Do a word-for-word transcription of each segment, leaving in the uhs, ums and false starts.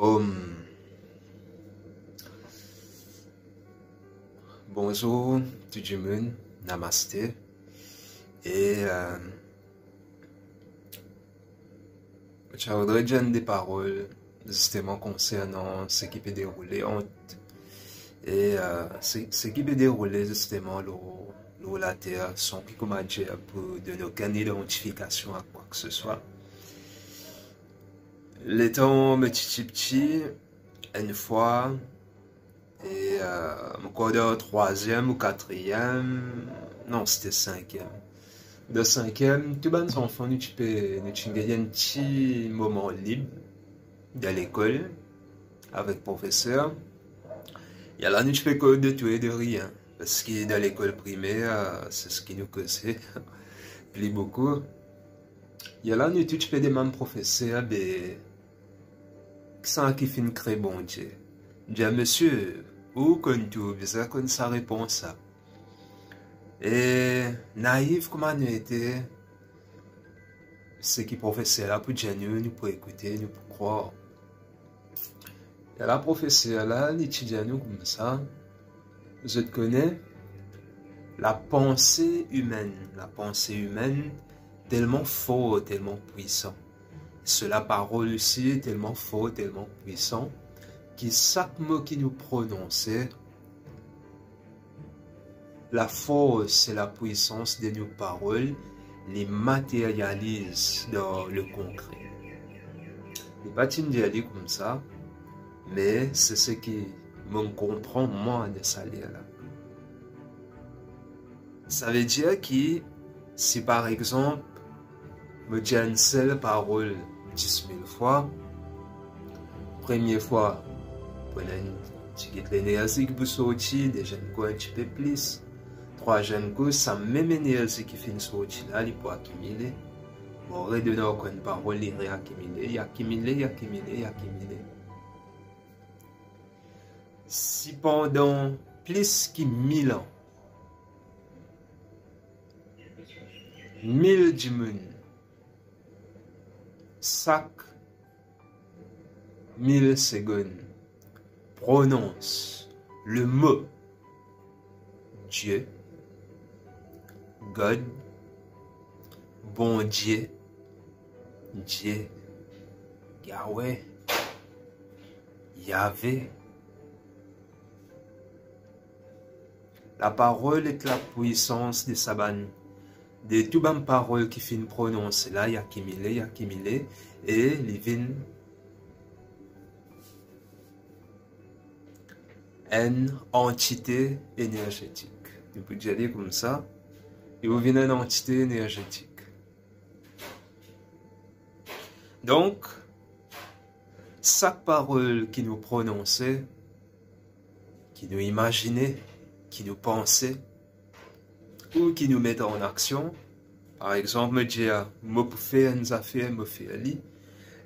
Om. Bonzour tou dimoun, namaste. E, euh, mo ti a voudre dir enn de parol zisteman konsernan seki pe deroule ant, e, euh, se, seki pe deroule zisteman lor, lor later, san ki kouma dir pou donn okenn idantifikasion a kwa ki se swa. Letan mo ti tipti, enn fwa, e, euh, mo krwar dan trwaziem ou katriem, non, sete sinkiem. Dan sinkiem, tou bann zanfan, nou ti pe, nou ti gagn enn ti moman lib dan lekol avek profeser. E la, nou ti pe koz de tou e de rien, parski dan lekol primer, euh, se seki nou koze pli boukou. E la, nou tou ti pe demann profeser, be, kisannla ki finn kre Bondie? Dir, misie, ou konn tou, bizin konn sa repons la. E naiv kouma nou ete, seki profeser la pou dir nou, nou pou ekoute, nou pou krwar. E la profeser la, li ti dir nou koumsa, zot kone, lapanse imenn, lapanse imenn telman for, telman pwisan. So laparol osi telman for, telman pwisan, ki sak mo ki nou prononse, lafors e lapwisans de nou parol, li materyaliz dan le konkre. Li pa ti dir li koumsa, me se seki mo konpran mwa de sa lir la. Savedir ki si par exanp mo dir enn sel parol dis mil fwa, premie fwa pou ena enn tigit lenerzi ki pou sorti, deziem kou enn tipe plis, trwaziem kou sa mem enerzi ki finn sorti la, li pou akimile. Mo redonn ankor enn parol, li reakimile, li akimile, li akimile, li akimile. Si pandan plis ki mil an, mil dimoun, sak mil segonn, pronons le mo Die, God, Bondie, Die, Yahweh, Yave. Laparol ek lapwisans de sa bann, de tou bann parol ki finn prononse la, li akimile, li akimile, e li vinn enn antite enerzetik. Nou pou dir li koumsa, li pou vinn enn antite enerzetik. Donk, sak parol ki nou prononse, ki nou imazine, ki nou panse, ou ki nou met an aksion, par exanp, mo dir, mo pou fer enn zafer, mo fer li,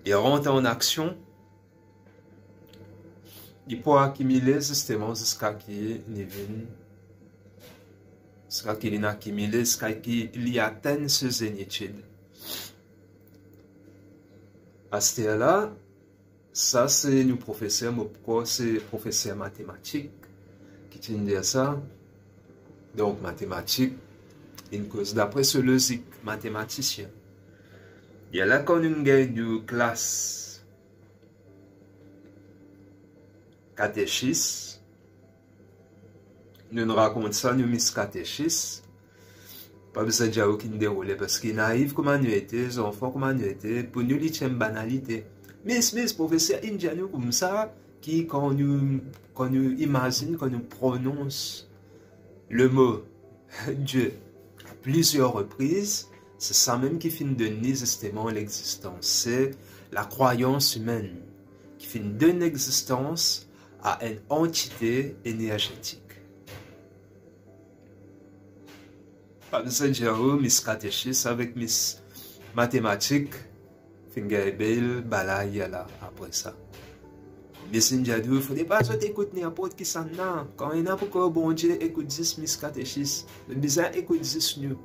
li rant an aksion, li pou akimile zisteman ziska ki li vinn, ziska ki li akimile, ziska ki li atenn so zenitid. Aster la, sa se nou profeser, mo krwar se profeser matematik ki ti dir sa. Donk, matematik, inn koz dapre so lozik matematisien. Li la, kan nou gagn nou klas katesis, nou rakont sa, nou mis katesis. Pa bizin dir okenn deroule, parski naiv kouma nou ete, zanfan kouma nou ete, pou nou li ti enn banalite. Mis, mis, profeser inn dir nou koumsa, ki kan nou, kan nou imazinn, kan nou pronons le mo Die a plizier repriz, se samem ki finn donn li zisteman legzistans. Se lakrwayans imenn ki finn donn legzistans a enn antite enerzetik. Pa bizin dir ou, mis katesis avek mis matematik finn gagn bel balay la apre sa. Mis inn dir ou, fode pa zot ekout ninport kisannla. Kan ena pou krwar Bondie, ekout zis mis katesis. Zot bizin ekout zis nou.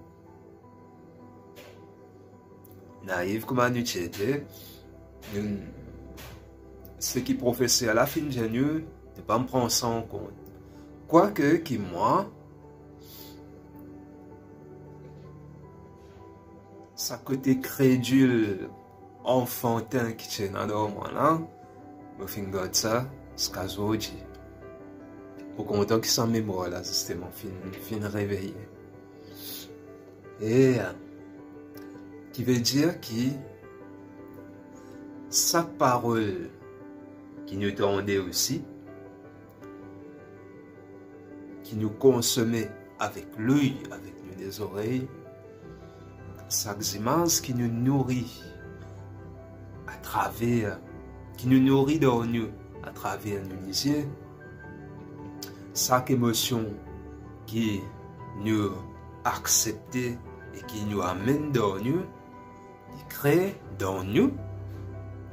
Naiv kouma nou ti ete, nou, seki profeser la finn dir nou, nou pa pran sa an kont. Kwake ki mwa, sa kote kredil, anfantin ki ti ena dan mwa la, mo finn gard sa ziska zordi. Mo kontan ki sa memwar la zisteman finn, finn reveye. E, ki vedir ki sa parol ki nou tande osi, ki nou konsome avek louy, avek nou dezorey, sak zimaz ki nou nouri atraver, ki nou nouri dan nou atraver nou lizie, sak emosion ki nou aksepte e ki nou amenn dan nou, li kre dan nou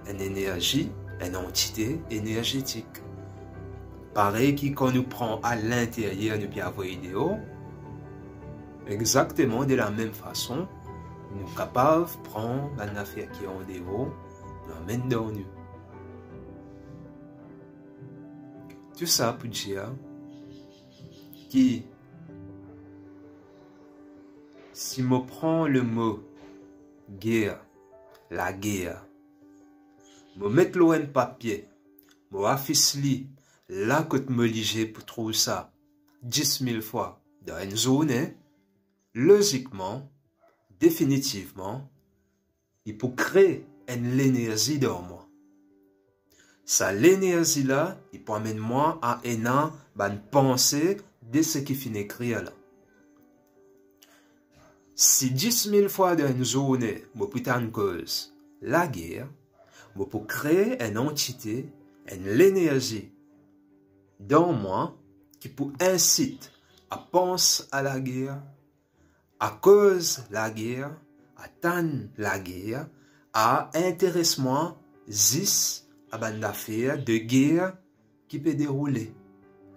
enn enerzi, enn antite enerzetik. Parey ki kan nou pran alinteryer, nou pe avoy deor, exakteman de lamem fason, nou kapav pran bann zafer ki andeor, nou amenn dan nou. Tou sa pou dir ki si mo pran lemo ger, lager, mo met lor enn papie, mo afis li la kot mo lizie pou trouv sa dis mil fwa dan enn zourne, lozikman, definitivman, li pou kre enn lenerzi dan mwa. Sa lenerzi la, li pou amenn mwa a ena bann panse de seki finn ekrir la. Si dis mil fwa dan enn zourne mo pou tann koz lager, mo pou kre enn antite, enn lenerzi dan mwa ki pou insit a pans a lager, a koz lager, a tann lager, a interes mwa zis a bann zafer de ger ki pe deroule.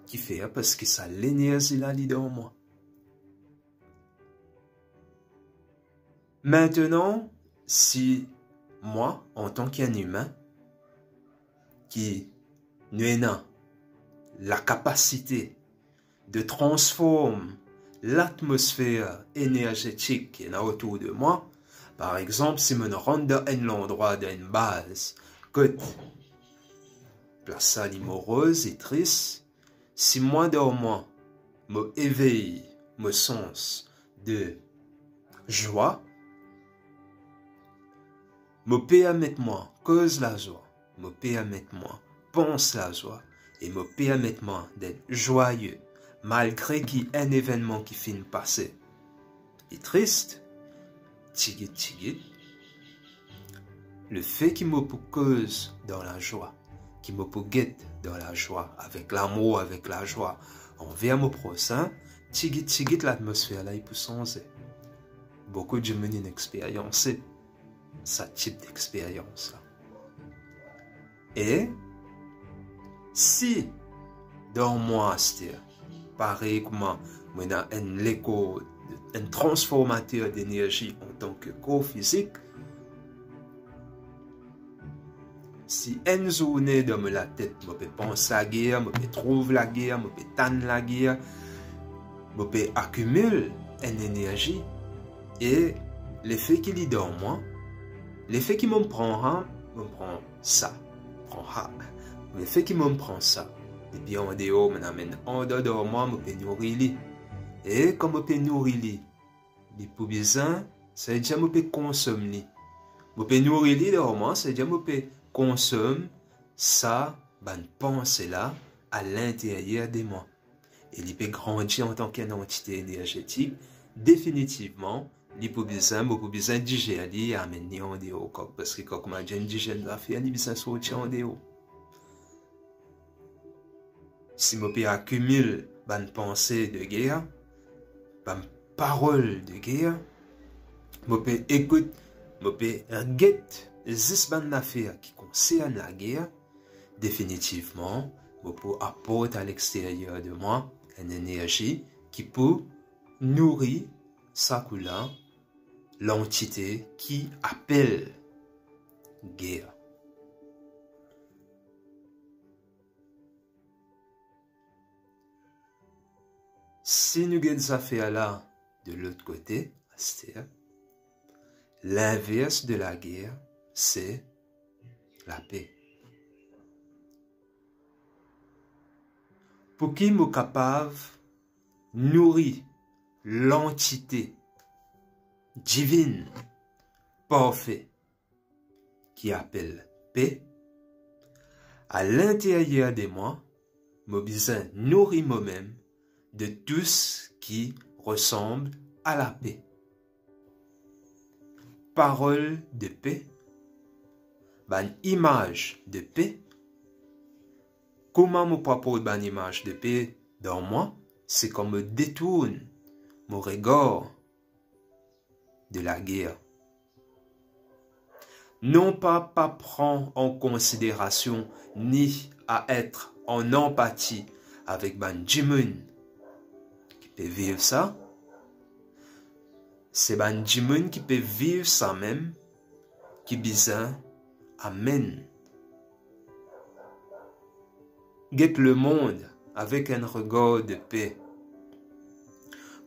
Kifer? Parski sa lenerzi la li dan mwa. Mintenan, si mwa, antan ki enn imin, ki nou ena lakapasite de transform latmosfer enerzetik ki ena otour de mwa, par exanp, si mo rant dan enn landrwa, dan enn baz, kot plas sa li moroz e tris, si mwa dan mwa, mo evey mo sans de zwa, mo permet mwa koz lazwa, mo permet mwa pans lazwa, e mo permet mwa d'être joyeux, malgre ki enn evennman ki finn pase li tris, tigit tigit, lefe ki mo pou koz dan lazwa, ki mo pou get dan lazwa, avek lamour, avek lazwa anver mo prosin, tigit tigit latmosfer la li pou sanze. Boukou dimoun inn experyanse sa tip d'experyans la. E si dan mwa aster, parey kouma mo ena enn lekor, enn transformater denerzi antan ki kor fizik, si enn zourne dan mo latet mo pe pans lager, mo pe trouv lager, mo pe tann lager, mo pe akimil enn enerzi, e lefe ki li dan mwa, lefe ki mo pran sa, mo pran sa, pran sa, lefe ki mo pran sa, depi andeor, mo amenn andeor mwa, mo pe nouri li. E kan mo pe nouri li, li pou bizin, savedir mo pe konsom li. Mo pe nouri li dan mwa, savedir mo pe konsom sa bann panse la alinteryer de mwa. E li pe grandi antan ki enn antite enerzetik, definitivman, li pou bizin, mo pou bizin dizer li e amenn li andeor kok, parski kan kouma dir enn dizer zafer, li bizin sorti andeor. Si mo pe akimil bann panse de ger, bann parol de ger, mo pe ekout, mo pe get zis bann zafer ki konsern lager, definitivman, mo pou aport a lexteryer de mwa enn enerzi ki pou nouri sa koula lantite ki apel ger. Si nou get zafer la de lot kote, aster, linvers de lager, se lape. Pou ki mo kapav nouri lantite divinn, parfe, ki apel pe, a linteryer de mwa, mo bizin nouri momem de tou seki resanm a lape. Parol de pe, bann imaz de pe. Kouma mo pou aport bann imaz de pe dan mwa? Se kan mo detourn mo regar de lager. Non pa pa pran an konsiderasion ni a et an anpati avek bann dimoun ki pe viv sa, se bann dimoun ki pe viv sa mem ki bizin amenn get lemond avek enn regar de pe,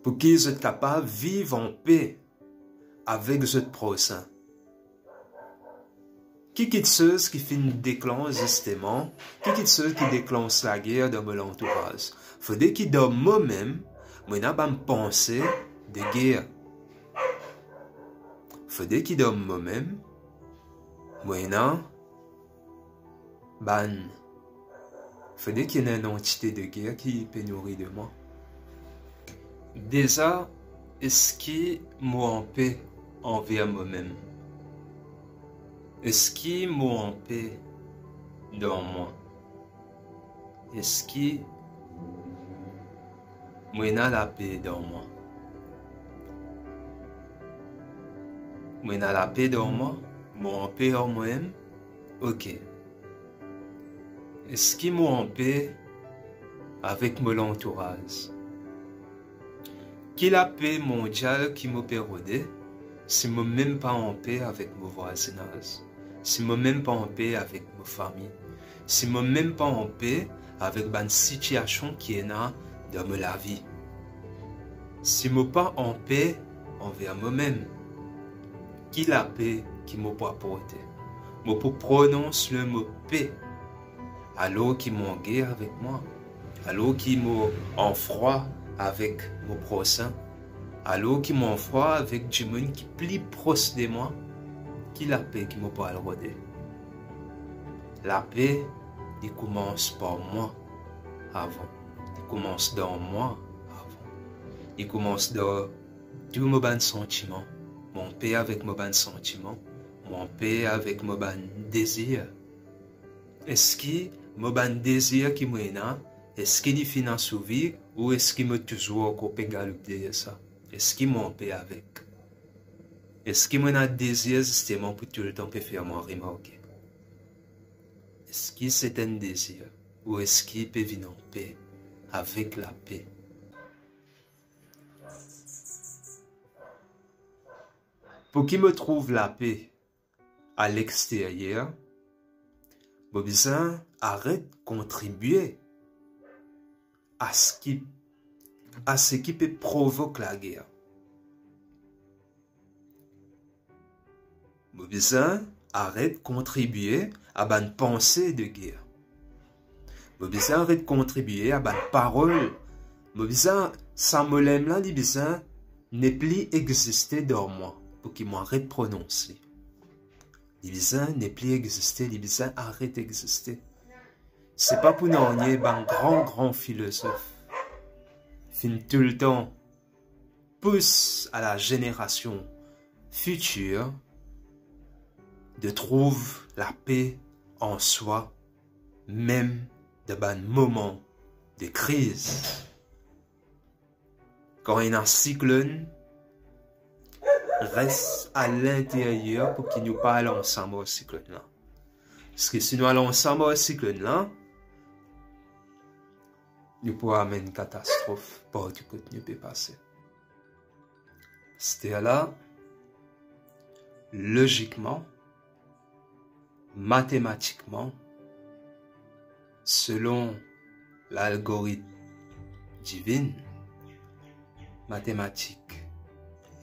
pou ki zot kapav viv an pe avek zot prosin. Ki kiksoz ki finn deklans zisteman, ki kiksoz ki deklans lager dan mo lantouraz? Fode ki dan momem, mo ena bann panse de ger. Fode ki dan momem, mo ena bann, fode ki ena enn antite de ger ki pe nouri de mwa. Deza, eski mo an pe anver momem? Eski mo an pe dan mwa? Eski mo ena lape dan mwa? Mo ena lape dan mwa? Mo an pe ar mwa mem? Ok. Eski mo an pe avek mo lantouraz? Ki lape mondial ki mo pe rode, si mo mem pa an pe avek mo vwazinaz, si mo mem pa an pe avek mo fami, si mo mem pa an pe avek bann sitiasion ki ena dan mo lavi, si mo pa an pe anver momem, ki lape ki mo pou aporte? Mo pou pronons lemo pe alor ki mo an ger avek mwa, alor ki mo an frwa avek mo prosin, alor ki mo an frwa avek dimoun ki pli pros de mwa? Ki lape ki mo pou al rode? Lape, li koumans par mwa avan. Li koumans dan mwa avan. Li koumans dan tou mo bann santiman. Mo an pe avek mo bann santiman. Mo an pe avek mo bann dezir. Eski mo bann dezir ki mo ena, eski li finn asouvi, ou eski mo touzour ankor pe galoup deryer sa? Eski mo an pe avek? Eski mo ena dezir zisteman pou toultan pe fer mwa remarke? Eski se enn dezir, ou eski pe vinn an pe avek lape? Pou ki mo trouv lape a lexteryer, mo bizin aret kontribie a seki, a seki pe provok lager. Mo bizin aret kontribie a bann panse de ger. Mo bizin aret kontribie a bann parol. Mo bizin, sa mo mem la, li bizin nepli existe dan mwa pou ki mo aret pronons li. Li bizin nepli existe, li bizin aret existe. Se pa pou nanye bann gran, gran filozof finn toultan pous a la zenerasion fitir de trouv lape an swa, mem dan bann moman de kriz. Kan ena siklonn, res a linteryer pou ki nou pa al ansam ar siklonn la. Parski si nou al ansam ar siklonn la, nou pou amenn katastrof partou kot nou pe pase. Aster la, lozikman, matematikman, selon lalgoritm divinn, matematik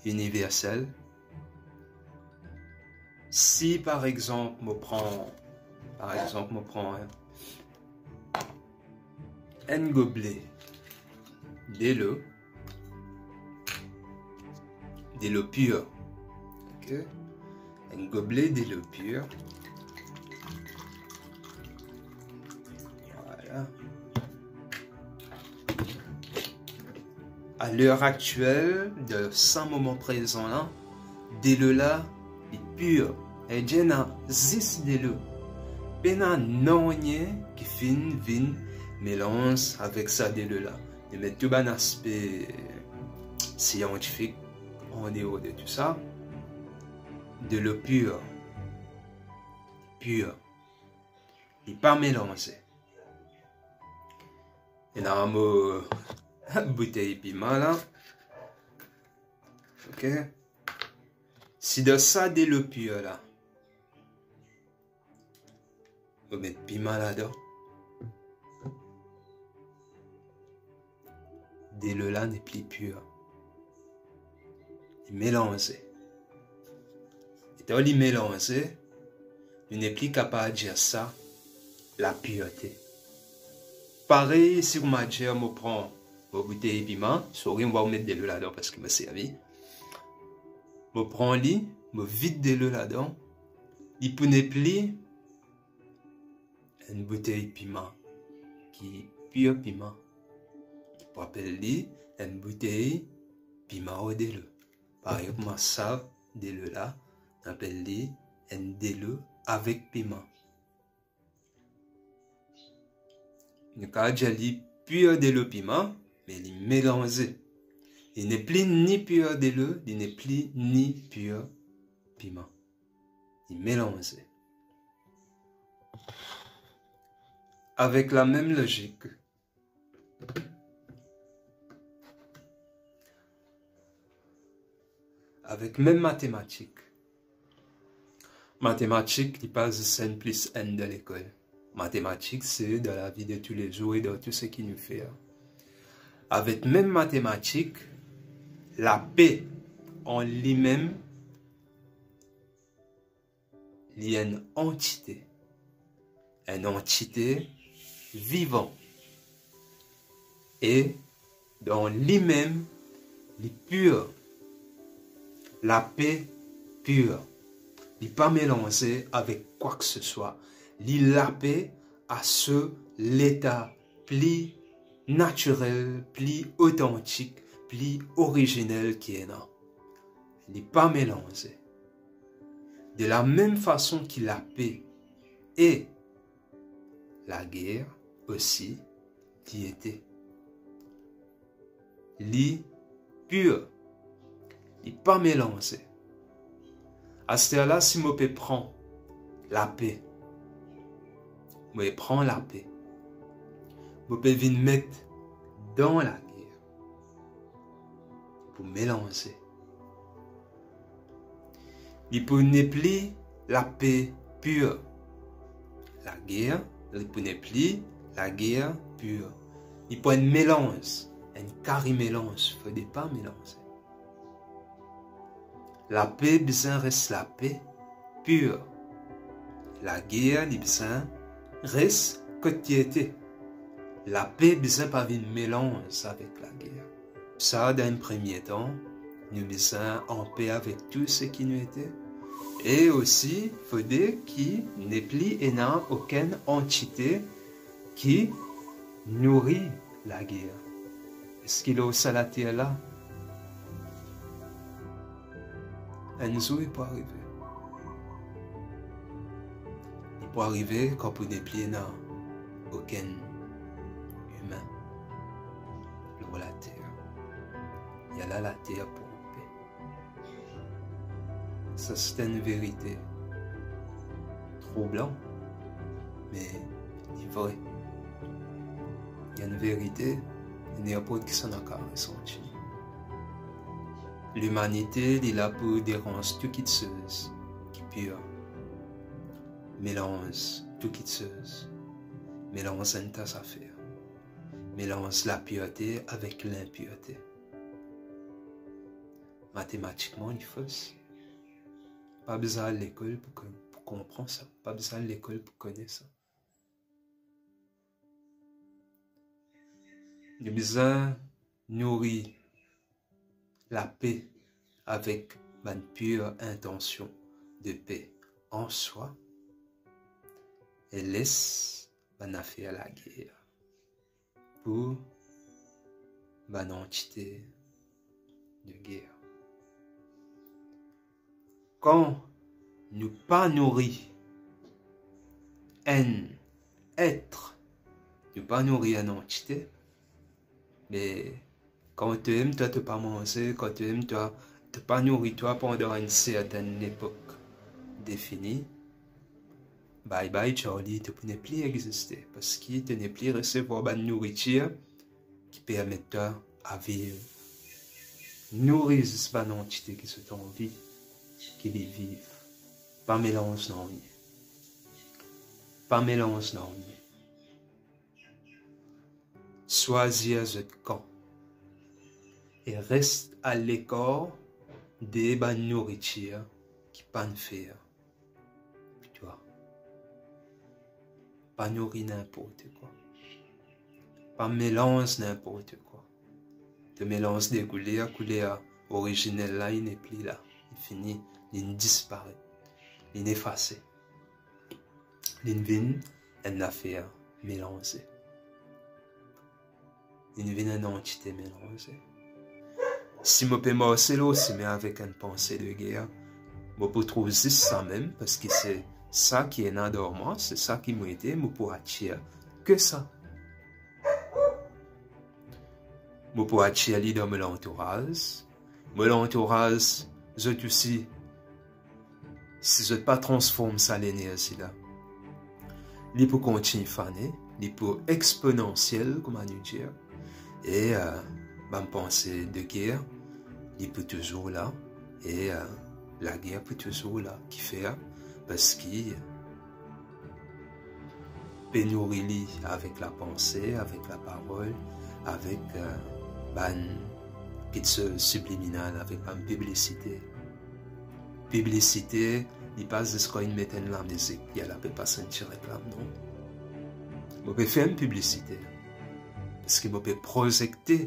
iniversel. Si par exanp mo pran, par exanp mo pran enn goble delo, delo pir. Ok? Enn goble delo pir. Vwala. A ler aktiel, dan sa moman prezan la, delo la, li pir. Savedir ena zis delo. Pena nanye ki finn vinn melanz avek sa delo la. Li met tou bann aspe siantifik an deor de tou sa. Delo pir. Pir. Li pa melanze. Ena mo boutey piman la. Ok. Si dan sa delo pir la, mo met piman ladan, delo la nepli pir. Li melanze. Etan li melanze, nou nepli kapav dir sa lapirte. Parey si kouma dir mo pran mo boutey piman, sori, mo pa pou met delo ladan parski mo servi. Mo pran li, mo vid delo ladan, li pou nepli enn boutey piman ki pir piman. Pou apel li enn boutey piman o delo. Parey kouma sa delo la, nou apel li enn delo avek piman. Nou kapav dir li pir delo piman, me li melanze. Li nepli ni pir delo, li nepli ni pir piman. Li melanze. Avek lamem lozik, avek mem matematik. Matematik, li pa zis enn plis enn dan lekol. Matematik, se dan lavi de toulezour e dan tou seki nou fer. Avek mem matematik, lape an limem, li enn antite. Enn antite vivan. E dan limem, li pir. Lape pir. Li pa melanze avek kwa ke se swa. Li lape a so leta pli natirel, pli otantik, pli orizinel ki ena. Li pa melanze. De lamem fason ki lape e lager osi, li ete. Li pir. Li pa melanze. Asterla, si mo pe pran lape, mo pe pran lape, mo pe vinn met dan lager, pou melanze. Li pou nepli lape pir. Lager, li pou nepli lager pir. Li pou enn melanz, enn kari melanz, fode pa melanze. Lape bizin res lape pir. Lager, li bizin res kot li ete. Lape bizin pa vinn melanz avek lager. Sa, dan enn premie tan, nou bizin anpe avek tou seki nou ete. E osi, fode ki nepli ena okenn antite ki nouri lager. Eski lor sa later la? Enn zour li pou arive. Li pou arive kan pou nepli ena okenn imin lor later. Ala later pou anpe. Sa se enn verite troublan, me li vre. Li enn verite, ninport kisannla kapav resanti. Limanite, li la pou deranz tou kitsoz ki pir. Melanz tou kitsoz. Melanz enn ta zafer. Melanz lapirte avek linpirte. matematikman li fos. Pa bizin al lekol pou kon-, pou konpran sa. Pa bizin al lekol pou kone sa. Nou bizin nouri lape avek bann pir intansion de pe an swa e les bann afer lager pou bann antite de ger. Kan nou pa nouri enn et, nou pa nouri enn antite, me kan to mem twa to pa manze, kan to mem twa to pa nouri twa pandan enn sertenn lepok defini, bye bye Charlie, to pou nepli existe, parski to nepli resevwar bann nouritir ki permet twa a viv. Nouri zis bann antite ki zot anvi ki li viv. Pa melanz nanye. Pa melanz nanye. Swazir zot kan e res alekar de bann nouritir ki pa'nn fer pou twa. Pa nouri ninport kwa. Pa melanz ninport kwa. To melanz de kouler, kouler orizinel la, li nepli la. Li fini, li disparet. Li efase. Li vinn enn afer melanze. Li vinn enn antite melanze. Si mo pe marse lor sime avek enn panse de ger, mo pou trouv zis samem, parski se sa ki ena dan mwa, se sa ki mo ete, mo pou atir ke sa. Mo pou atir li dan mo lantouraz. Mo lantouraz, zot osi, si zot pa transform sa lenerzi la, li pou kontign fane, li pou exponansiel, kouma nou dir, e, eh, bann panse de ger, li pou touzour la, e, eh, lager pou touzour la. Kifer? Parski pe nouri li avek lapanse, avek laparol, avek, eh, bann kit so sibliminal, avek bann piblisite. Piblisite, li pa zis kan inn met enn lamizik, li al ape pas enn ti reklam, non. Mo pe fer enn piblisite, parski mo pe prozekte,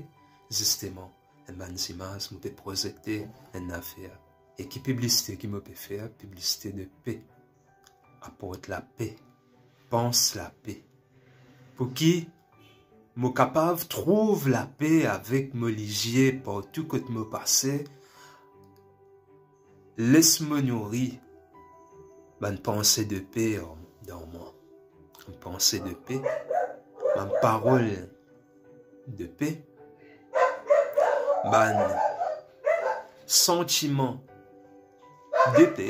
zisteman, enn bann zimaz, mo pe prozekte enn afer. E ki piblisite ki mo pe fer? Piblisite de pe. Aport lape. Pans lape. Pou ki mo kapav trouv lape avek mo lizie partou kot mo pase, les mo nouri bann panse de pe dan mwa. Bann panse de pe, bann parol de pe, bann santiman de pe,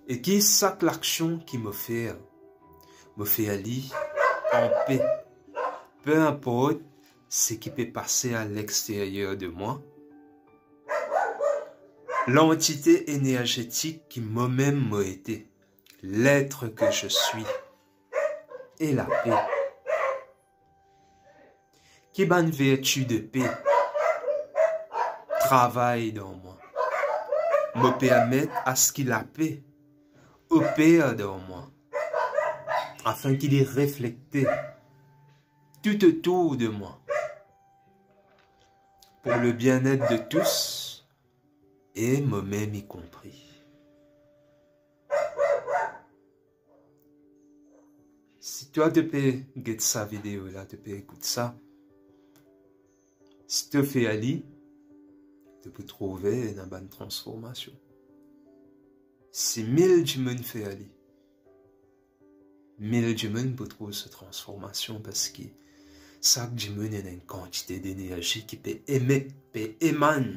e ki sak laksion ki mo fer, mo fer li an pe, pe inport seki pe pase a lexteryer de mwa, lantite enerzetik ki momem mo ete, l'être que je suis, e lape. Ki bann verti de pe travay dan mwa? Mo permet aski lape oper dan mwa, afin ki li reflekte tout otour de mwa, pour le bien-être de tous, e momem inkonpri. Si twa to pe get sa video la, to pe ekout sa, si to fer li, to pou trouve ena bann transformasion. Si mil dimoun fer li, mil dimoun pou trouv so transformasion, parski sak dimoun ena enn kantite denerzi ki pe emet, pe emann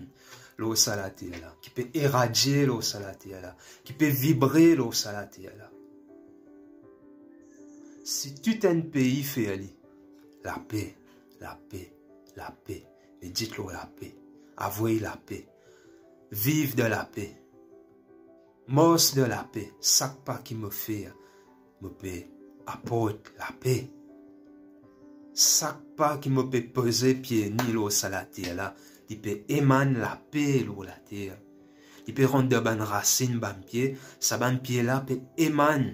lor sa later la, ki pe iradie lor sa later la, ki pe vibre lor sa later la. Si tou enn pei fer li, lape, lape, lape, medit lor lape, avoy lape, viv dan lape, mars dan lape, sak pa ki mo fer, mo pe aport lape. Sak pa ki mo pe poze pie ni lor sa later la, Li pe emann lape lor later. Li pe rant dan bann rasinn bann pie, sa bann pie la pe emann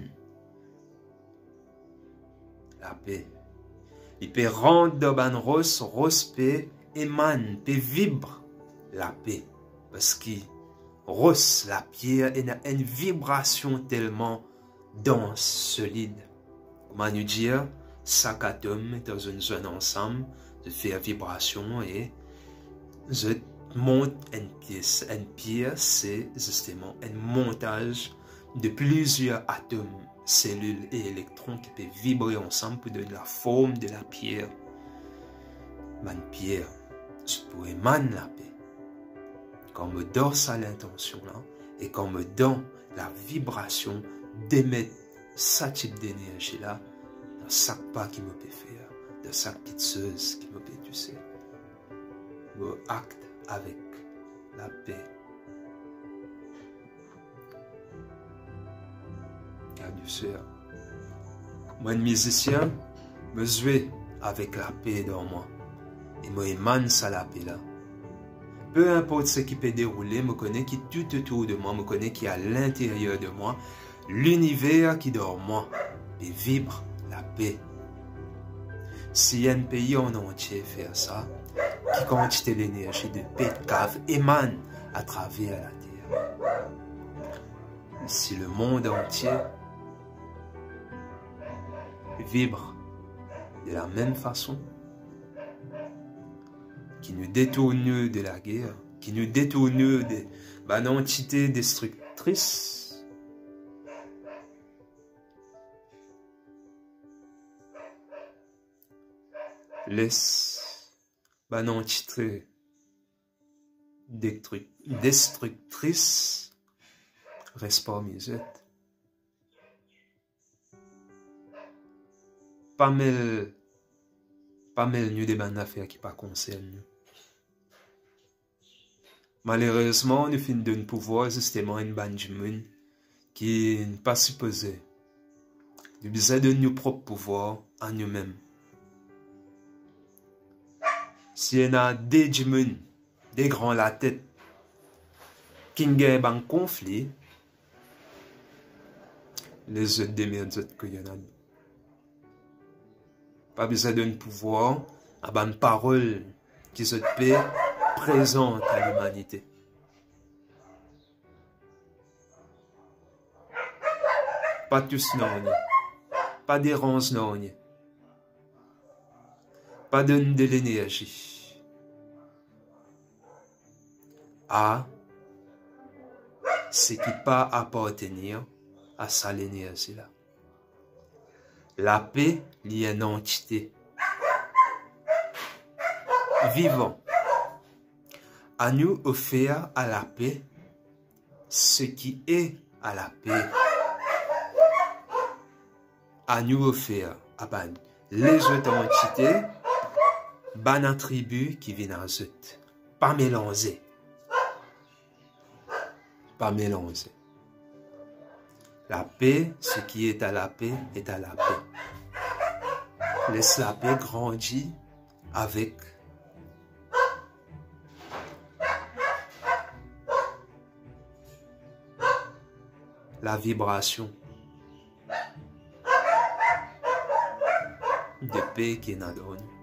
lape. Li pe rant dan bann ros, ros pe emann, pe vibr lape. Parski ros, lapier, ena enn vibrasion telman dans, solid. Kouma nou dir, sak atom, kan zot zwenn ansam, zot fer vibrasion e zot mont enn pie. Enn pie, se zisteman enn montaz de plizier atom, selil e elektron ki pe vibre ansam pou donn laform de lapier. Bann pie, zot pou emann lape. Kan mo dan sa lintansion la, e kan mo dan lavibrasion demet sa tip denerzi la, dan sak pa ki mo pe fer, dan sak kiksoz ki mo pe touse, mo akt avek lape, ladoser. Mo enn mizisien, mo zwe avek lape dan mwa, e mo emann sa lape la. Pe inport seki pe deroule, mo kone ki tou otour de mwa, mo kone ki alinteryer de mwa, liniver ki dan mwa pe vibr lape. Si enn pei an antie fer sa, ki kantite lenerzi de pe kav emann atraver later? Si lemond antie vibr de lamem fason, ki nou detourn nou de lager, ki nou detourn nou de bann antite destriktris, les bann antite destriktris res parmi zot. Pa mel, pa mel nou de bann zafer ki pa konsern nou. Malerezman, nou finn donn pouvwar zisteman enn bann dimoun ki pa sipoze. Nou bizin donn nou prop pouvwar a noumem. Si ena de dimoun, de gran latet, ki gagn bann konfli, les zot demerd zot kot zot ena. Pa bizin donn pouvwar a bann parol ki zot pe prezant a limanite. Pa tous nanye, pa deranz nanye, pa donn de lenerzi a seki pa apartenir a sa lenerzi la. Lape, li enn antite vivan. Anou ofer a lape seki e a lape. Anou ofer a bann lezot antite bann atribi ki vinn a zot. Pa melanze. Pa melanze. Lape, seki e a lape, e a lape. Les lape grandi avek lavibrasion de pe ki ena dan nou.